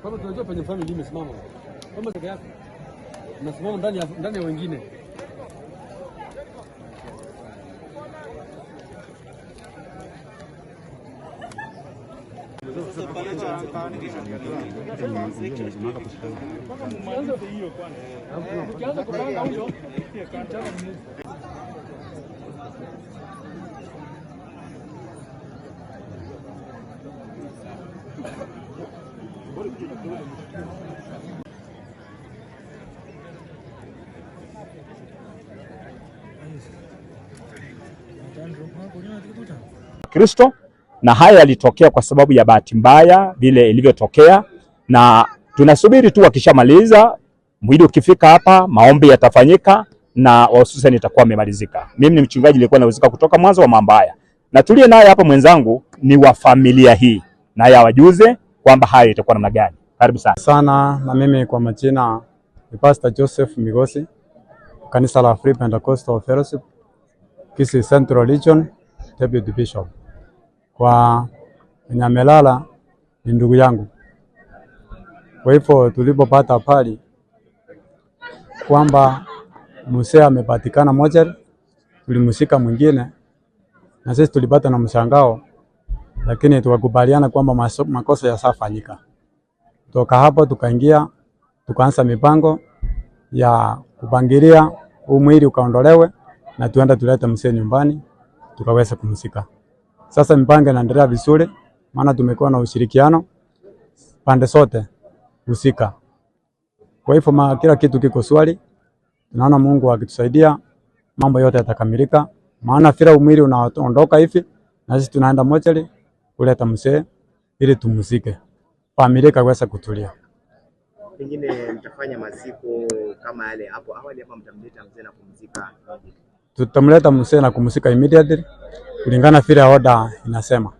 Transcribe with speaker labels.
Speaker 1: Kama tunajua penye family imesimama. Kama peke yako. Unasimama ndani ya wengine. Ukianza kupanga huyo.
Speaker 2: Kristo, na haya yalitokea kwa sababu ya bahati mbaya vile ilivyotokea, na tunasubiri tu wakishamaliza, mwili ukifika hapa, maombi yatafanyika na hususan itakuwa amemalizika. Mimi ni mchungaji nilikuwa nahusika kutoka mwanzo wa mambo haya, na tuliye naye hapa mwenzangu ni wa familia hii, naye awajuze kwamba hayo itakuwa namna gani. Karibu sana.
Speaker 3: Sana na mimi kwa majina ni Pastor Joseph Migosi, kanisa la Free Pentecostal Fellowship, Kisii Central Region, Deputy Bishop. Kwa Nyamelala ni ndugu yangu. Kwa hivyo tulipopata habari kwamba mzee amepatikana mochari, tulimshika mwingine na sisi tulipata na mshangao, lakini tukakubaliana kwamba makosa yasafanyika. Toka hapo tukaingia tukaanza mipango ya kupangilia huu mwili ukaondolewe na tuenda tulete mzee nyumbani tukaweza kumzika. Sasa mipango inaendelea vizuri, maana tumekuwa na ushirikiano pande zote husika. Kwa hivyo kila kitu kiko swali, tunaona Mungu akitusaidia mambo yote yatakamilika, maana vile mwili unaondoka hivi na sisi tunaenda mochari kuleta mzee ili tumzike, familia ikaweza kutulia.
Speaker 4: Pengine mtafanya maziko kama yale hapo awali ama mtamleta mzee na kumzika?
Speaker 3: Tutamleta mzee na kumzika immediately kulingana vile order inasema.